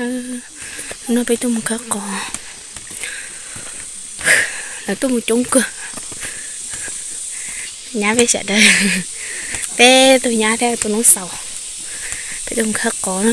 Hnub no peb tuaj mus khawb qos, lawv tuaj mus coob kawg. Nyab peb sawv daws, peb tus nyab thiab tus noob xaus, peb tuaj mus khawb qos na.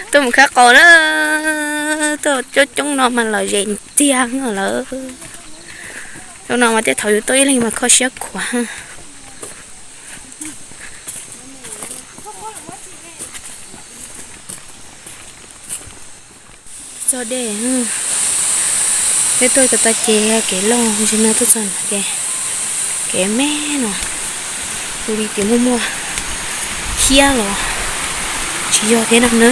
Tuaj mus khawb qos na, tuaj coob coob no mas lom zem tiag lawm. Coob no mas tej thaum yus tuaj ib leeg mas kho siab khuav. Txog dej, peb tuaj tau tas ces kev loj, tab sis no tuaj txog no ces kev me no, ua li tias muaj muaj hiab los tsis yog thiab no na.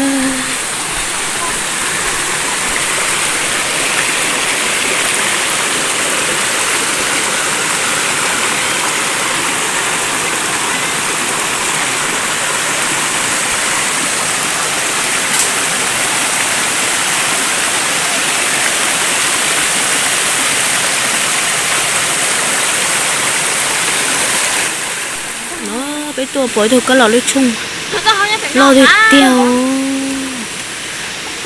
No peb tuaj pom ib tug kab laus lej tshooj loj tiag tiag.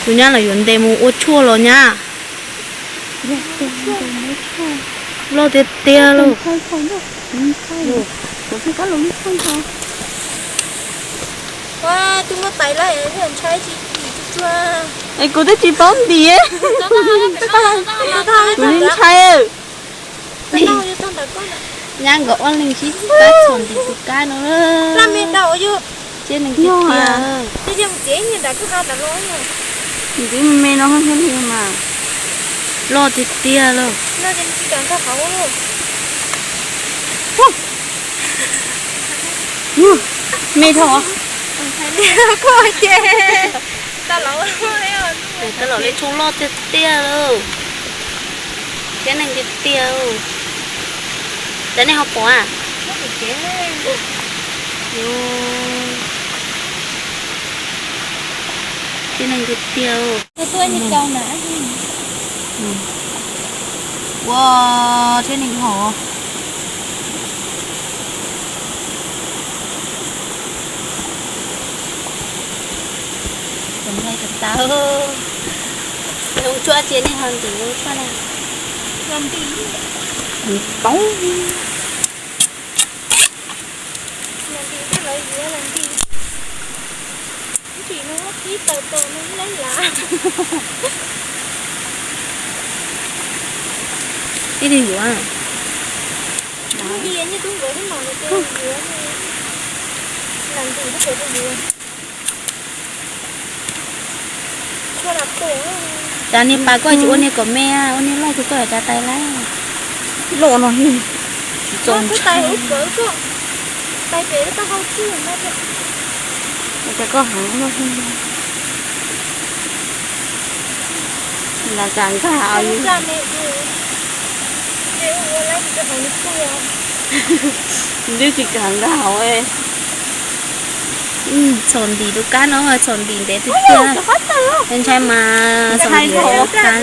Tus nyab los yuav ntes mus ua tshuaj los nyab. Loj tiag tiag lauj. Es kuv twb tsis paub ntim, kuv ntshai. Nyab nkawd ob leeg sib tab txhom ntim tus kab no. Thiab neeg tiag tiag. Ntim me me no thiab li mas. Loj tiag tiag lauj. Me dhau. Kab laus lej tshooj loj tiag tiag lauj. Thiab neeg tiag tiag. Cas nej ho pom a? Thiab neeg tiag tiag. Ua thiab neeg hov. Zoo tshuaj ces nej ho ntim zoo tshuaj na. Toob. Ib tug yuav. Cas niag pas koj tsis ua niag kom me, ua niag loj kawg koj yuav cas tais laib. Loj no tsis txaus ntshai. Cas koj heev loj. Las cas nkag hauv. Twb tsis kam nkag hauv. Txhom ntim tus kab no, txhom ntim ntev tiag tiag. Ntshai mas txhom ntim tus kab.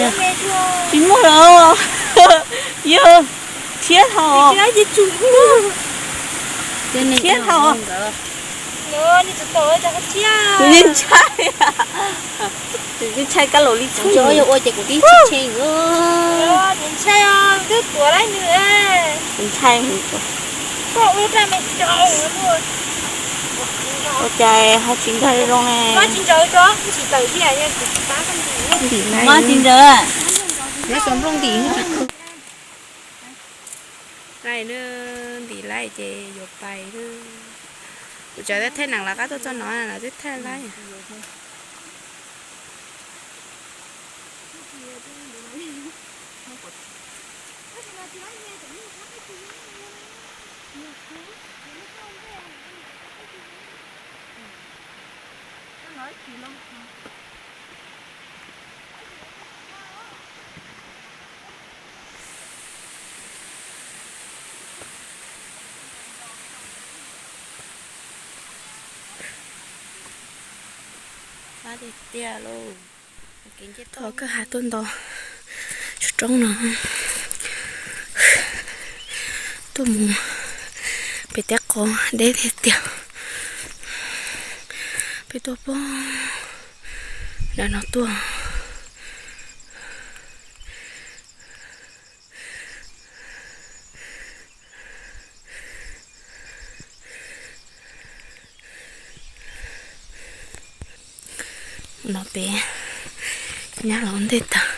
Tsis muaj los. Yog thiab hauv. Thiab hauv. Kuv yeej ntshai. Kuv yeej ntshai kab laus lej tshooj. Ua ces kuv tib tshee. Kuv ntshai. Ua cas ho tsis nkag zoo ne. Mob tsis ntsawg. Nyob xov nplooj ntim tsis khw. Ntim laib ces yuav pais. Kuv tsav thaij nees los qab tuaj txog no lawv twb thaij laib. Qab tiag tiag lauj. Thov kawg hav tuaj nto tsob roob no, tuaj mus pem teb qos deb tiag tiag. Peb tuaj pog nram no tuaj. No peb nyab los ua ntej tag,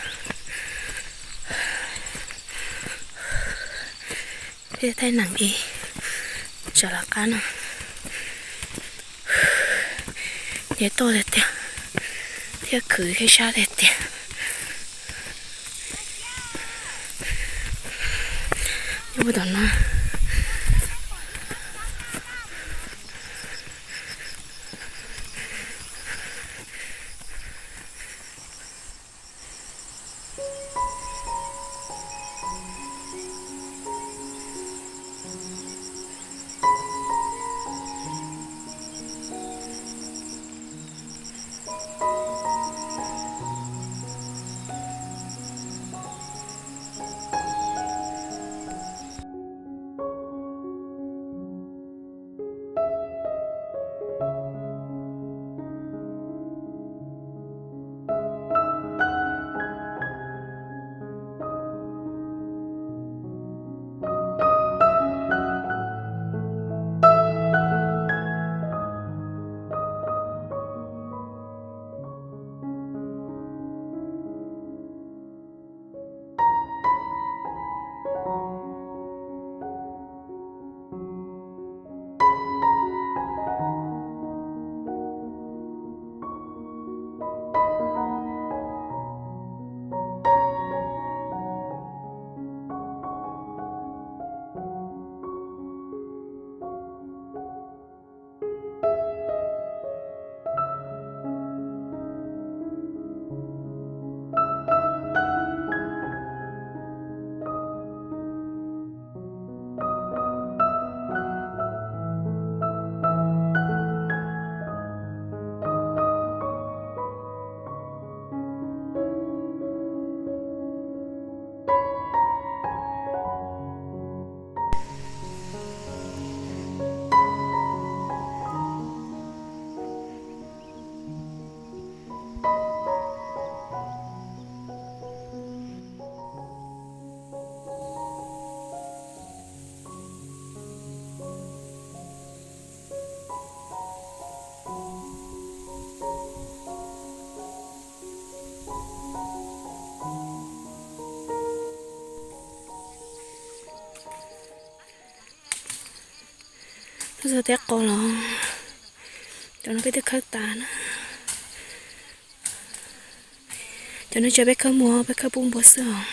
thiaj thaij nees es tso lawv qab no. Nce toj tiag tiag, thiab khwv thiab sab tiag tiag. Nyob puag tom no. Tuaj txog teb qos los, cov no peb twb khawb tas na. Cov no tsuas peb khawb muag, peb khawb pub npua xwb os.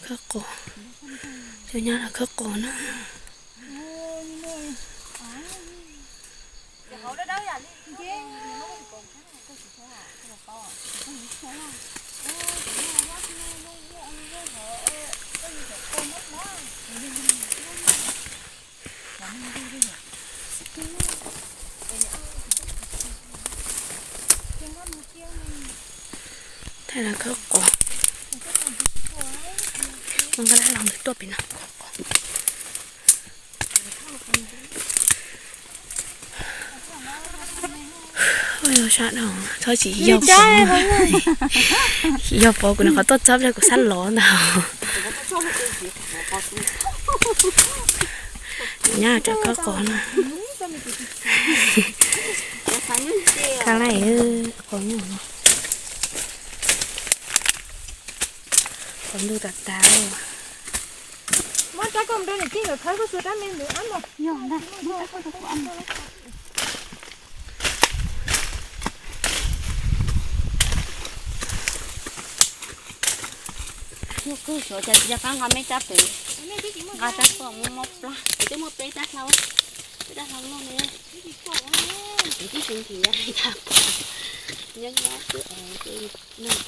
Khawb qos, cov nyab los khawb qos na. Thaij los khawb qos, nqa dab laug ntawd tuaj pem no khawb qos. Ua yog sab dhau, txhob tsis yog pov, tsis yog pov kuv nws qhov tuaj txog pliag kuv xab lov ntag. Nyab rau khawb qos no. Ka laij, qos nyuj, qos ntug tas tas. Yog kawg suav cas tsis nco qab nqa mej rab pem, nqa rab koj muab mob plab, kuv twb muaj peb rab hlau, peb rab hlau noj ne, kuv twb tsis nrhiav li cas, nyob nyob xwb es noj.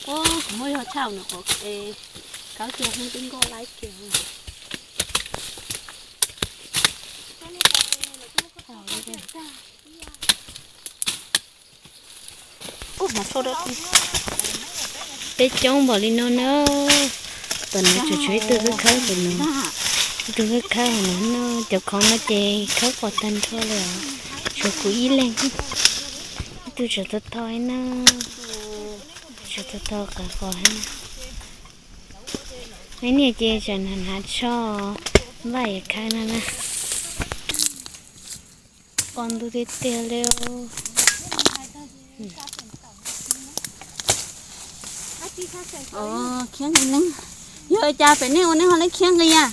Kuv muaj zog tshaj nws qhov khawb kiag hnub twb nkoj laib kiag. Peb coob npaum li no na. Tom no tsuas tshuav ib tug khawb khawb, tom no ib tug khawb khawb no, cov khoom no ces khawb qos tag nrho lawm, tshuav kuv ib leeg. Ib tug tsam tau tho na, tsam tau tho qos qos na. Ib niag ces tsam hnav hnav tsho, npaj yuav khawb no na. Qos ntug tiag tiag li. Khiab nqi neeb, yog cas pem nej ua nej ho leb khiab nqi a?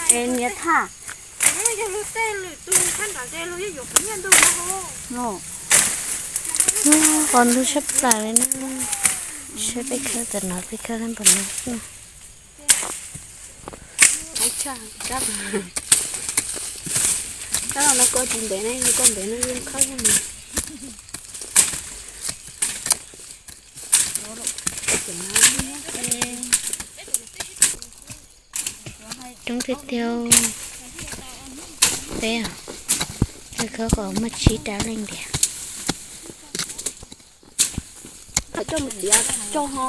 Es niam tham. Qos ntug tshaj plaws li na. Saib peb khawb tam no, peb khawb npaum no. Tab no koj tsis ntev ne, koj ntev no yeej khawb. Coob tiag tiag. Peb, khawb qos muaj tsib rau leej tiag. Coj mus txiav tso ho.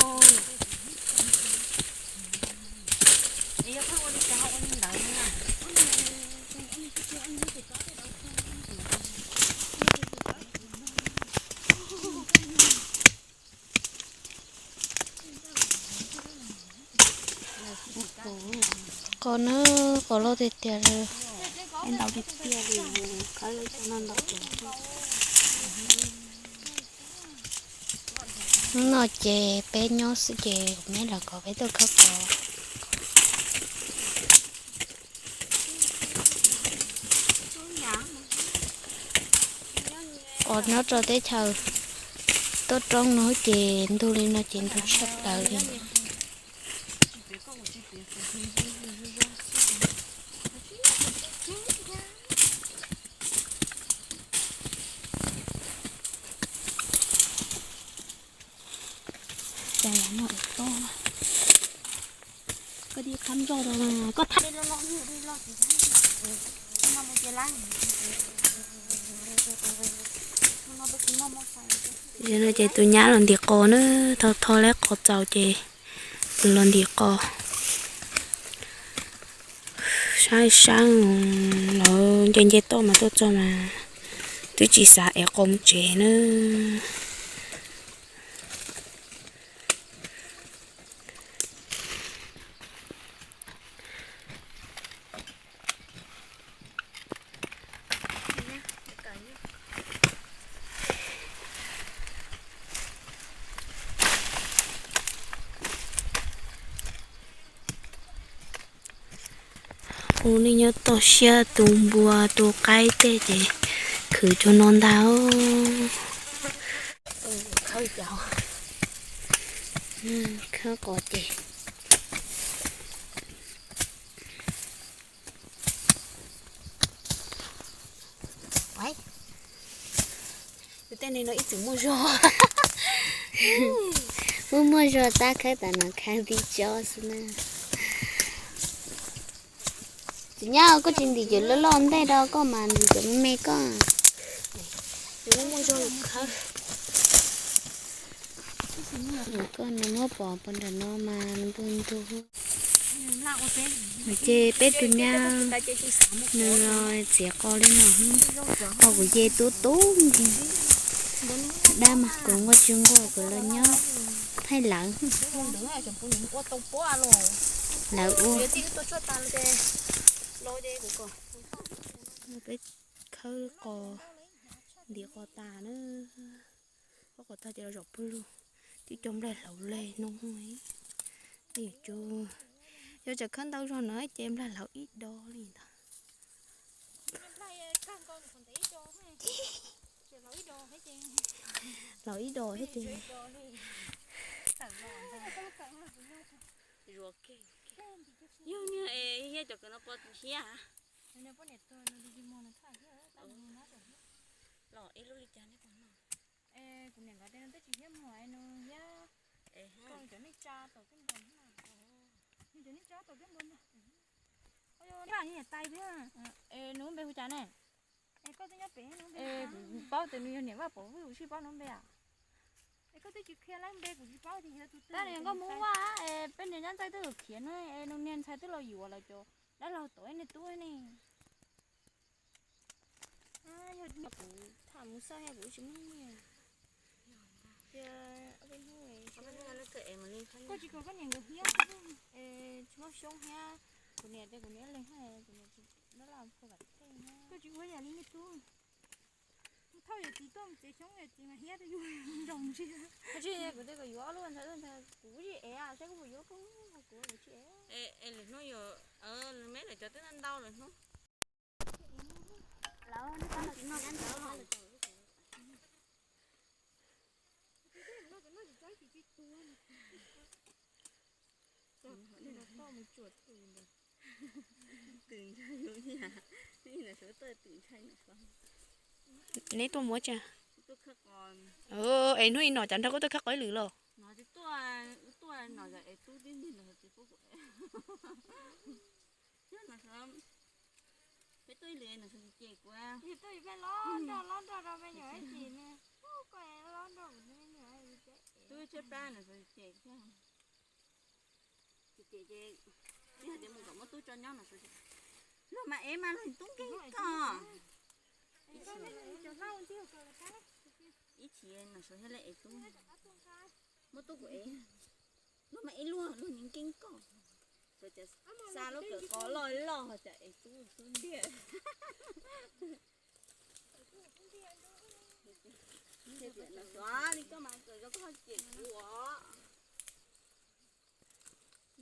Qos na, qos loj tiag tiag li. Hnub no ces peb nyob xwb ces kuv me los kom peb tuaj khawb qos. Qos nyob rau teb chaws toj roob no ces ntug li no ces ntug tshaj plaws li. Koj dib qab nroj rau, koj tham. Yog no ces tus nyab los ntim qos na, tho tho lawv qos txaus ces tus los ntim qos. Saib saib, lawv nce nce toj mas tuaj txog mas twb tsis xav ev qos mus tsev na. Ua neej nyob toj siab, tu npua tu qaib tej ces khwv cov no ntag. Khawb qos ces tej no ib txwm muaj zog. Muaj muaj zog tab khawb tas no khawb tib tsob xwb na. Txiv nyab, koj tsis ntim cov loj loj ntej rau koj mas ntim cov me me koj. Koj nws muab pov pov nram no mas npua ntug. Ces peb tus nyab nws los txiav qos li no, qos kuv ces tub tub nti. Dab mas kuv nquaj tsis nquaj kuv los nyob thaij lawv. Lawv ua. Peb khawb qos, ntim qos tas na. Khawb qos tag ces los zaum pawg lug, twb cov nplaig hlauv leg no. Yog tsam khawb ntau zog na ces nplaig hlauv ib do li ntag. Hlauv ib do thiab ces. Yog niag es yog cov kws no pom hiab. Los ib lub li cas nej puas noj? Kuv niam nkawd tias nws twb tsis hiab muag nws hiab. Koj cov nej tsa tau koj npua, nws cov nej tsa tau koj npua ntag. Vaj niam tais thiab. Es nws lub npe hu cas ne? Es koj twb nyob pem, kuv paub tias nws yog niam Vaj Pov Vwj, kuv tsis paub nws lub npe. Es koj twb tsis qhia lawv npe kuv tsis paub tias yog tus twg. Tab sis nkauj Hmoob Vaj es peb niag nyab ntxawg twb khiav no es nws niag ntxhais twb los yuav lawm cov dab laug tod niag tub ne. Yog kuv tham mus xwb kuv tsis muaj nyiaj. Cia ob peb hnub, koj tsis kom koj niam nkawd hiab, tsis muaj xyoob thiab. Kuv niam tias kuv niam leeg, kuv niam tsis, dab laug kho vam theej. Koj tsis ua yam li nej tub. Thauj yawm txiv tuaj mus txiav xyoob, yawm txiv mas hiab rau yus nrog ntsia. Koj tsis, kuv tias kom yuav ob lub ntawd, kuv tsis ev, saib koj puas yuav, koj kuv tsis ev. Es lwm hnub yuav, me lawv cov twb ntau lwm hnub. Neb tuaj muab tsa. Es hnub ib no cas nrog koj tuaj khawb qos ib lwm los? Peb tuaj ib lwm no ces kuv, peb tuaj peb lob nrog, lob nrog rau me nyuam ib chim ne. Koj lob nrog kuv me nyuam, tub tshaib plab no ces, ces, ces, ces, ces, hais tias mus kom muab tub tso nyob no, luag mas ev mas luag tub nkeeg koj. Ib chim no sawv thiaj li ev tub, muab tub kuv ev, luag mas ev luag, luag nkeeg koj. Sawv cas xa lub kawm qos loj loj cas ev tub xub ntiag. Li koj mas kawm zoo koj ho cem kuv os.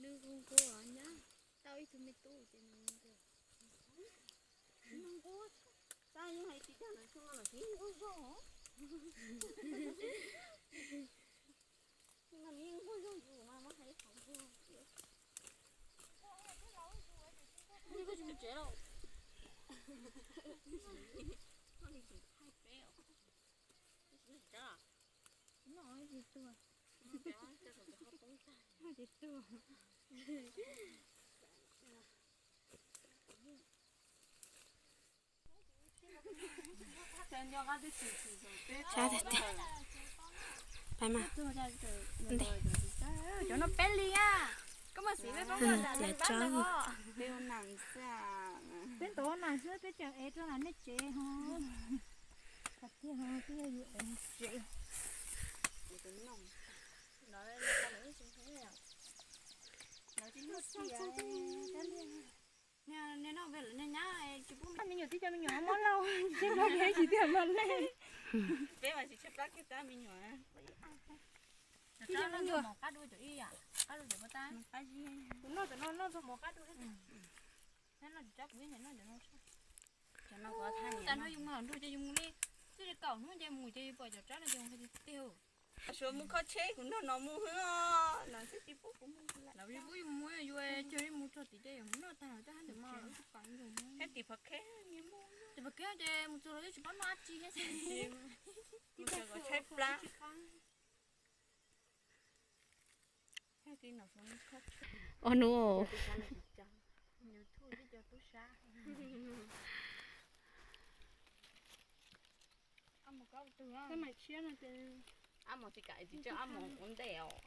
Nws hu nqus os nyab, tau ib tug me tub ces nws hu nqus. Nws hu nqus, tab yeej hais tsis tag nws tshuaj no los sis nqus zoo. Nws yeej nqus zoo yus mas muab hais qhov nqus. Koj tsis mus tsev lauj. Koj li tseem thaij peb os. Noj tsis tuag. Noj tsis tuag. Sab tiag tiag. Pais mas. Cov no peb li a. Koj muaj xiv peb pab muaj nram tso. Peb ntaus nas xwb peb tseem ev rau nram nej tsev ho. Qhov tiag ho twb yog yus ev tsev. Niag no lawv niag nyab tsis pub me nyuam tib co me nyuam mob lauj, tsis mob li tsis tiag mas ne. Peb mas tsis tshaib plab kiag tab me nyuam. Tib co me nyuam. Qab dua cov ib yam, qab dua cov puas tab. Kuv noj cov no noj txog mov qab dua. Noj tsis tsab kuv ib nyuam noj cov no. Cov no kuv thaij tas no yus mus hauv nroog ces yus mus li, twb li kaum hnub ces mus ces yus pom cov tsab no ces mus hais tiag tiag. Suav mus kho tsheb kuv nrog no mus hwv os, no xwb tsis pub kuv mus. Lawv pub yus mus, yus cog mus txog tim ces yus mus noj tag coj hab ntawm mas wb tsis pom yus mus. Hab tim Phav Kheb, tim Phav Kheb ces mus txog los twb tsis paub noj dab tsi thiab. Mus txog kom tshaib plab. Os nus. Ab mos tsis kam tsis tso ab mos ua ntej os.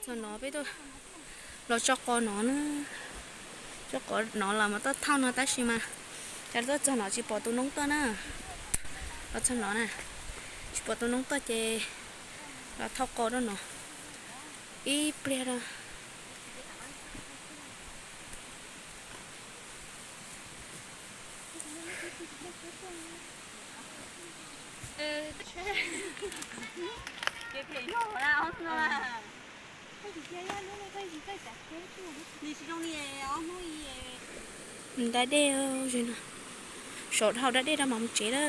Txog no peb tuaj los tso qos no na. Tso qos no los mas tuaj thauj no tab sis mas cas tuaj txog no tsis pom tus noob tuaj na. Los txog no na, tsis pom tus noob tuaj ces los thauj qos rau no ib pliag rau. Nta dej, saum dhau da dej rau mam mus tsev lawm.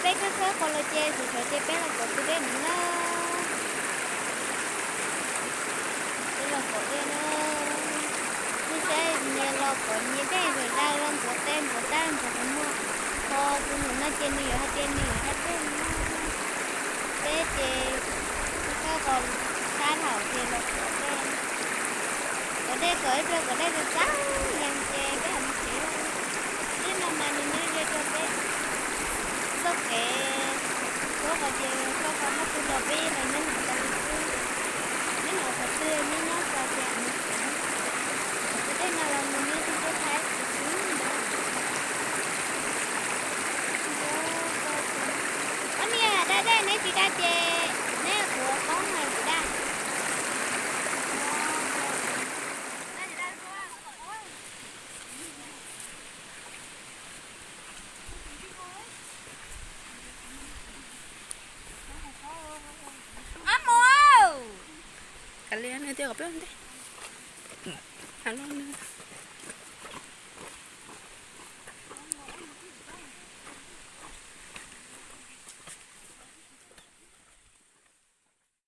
Peb khawb khawb qos los ces sawv sawv ces peb los pom tus dej no na. Peb los pom dej na. Nej saib, nyias los pom nyias dej, zam zaws los ntxuav tes ntxuav taw ntxuav qhov muag. Ho tus nus no ces nws yuav hais tias nws yuav hais dej no. Peb ces khawb qos sab thaum ces los pom dej. Pom dej kom ib pliag pom dej txav txav yees ces peb mam mus tsev. Dej no mas nws nyob ze rau peb txoj kev, txoj kev ces txoj kev qhov twg los peb los nyob hauv tas li xwb. Nyob hauv qhov twg nyob nyob txog ces mus tsev. Tus dej no los nws nyob rau peb Thaib xwb ntag. Ob niag da dej neb tsis da ces neb kuv poob na kuv da. Ab mus. Kav liam nws tias kom peb ua ntej. Hav loj nws.